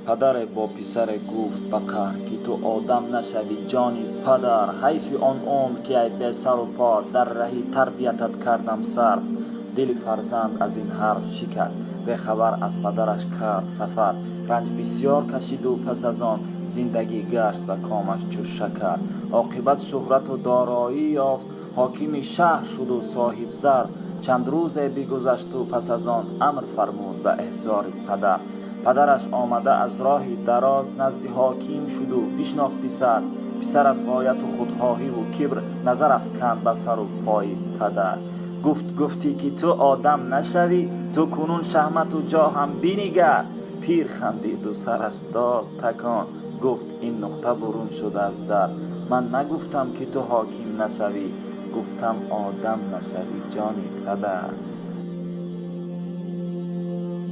Падаре бо писаре гуфт ба қаҳр, ки ту одам нашавӣ, ҷони падар. Ҳайфи он умр, ки ай бесару по дар раҳи тарбиятат кардам сарф. Дили фарзанд аз ин ҳарф шикаст, бехабар аз падараш кард сафар. Ранҷ бисьёр кашиду пас аз он зиндагӣ гашт ба комаш чу шакар. Оқибат шӯҳрату дороӣ ёфт, ҳокими шаҳр шуду соҳибзар. Чанд рӯзе бигузашту пас аз он амр фармуд ба эҳзори падар. Падараш омада аз роҳи дароз назди ҳоким шуду бишнохт писар. Писар аз ғояту худхоҳиву кибр назар афканд ба сару пои падар. Гуфт: «Гуфтӣ, ки ту одам нашавӣ, ту кунун шаҳмату ҷоҳам бинигар». Пир хандиду сараш дод такон, гуфт: «Ин нуқта бурун шуд аз дар. Ман нагуфтам, ки ту ҳоким нашавӣ, гуфтам, одам нашавӣ, ҷони падар».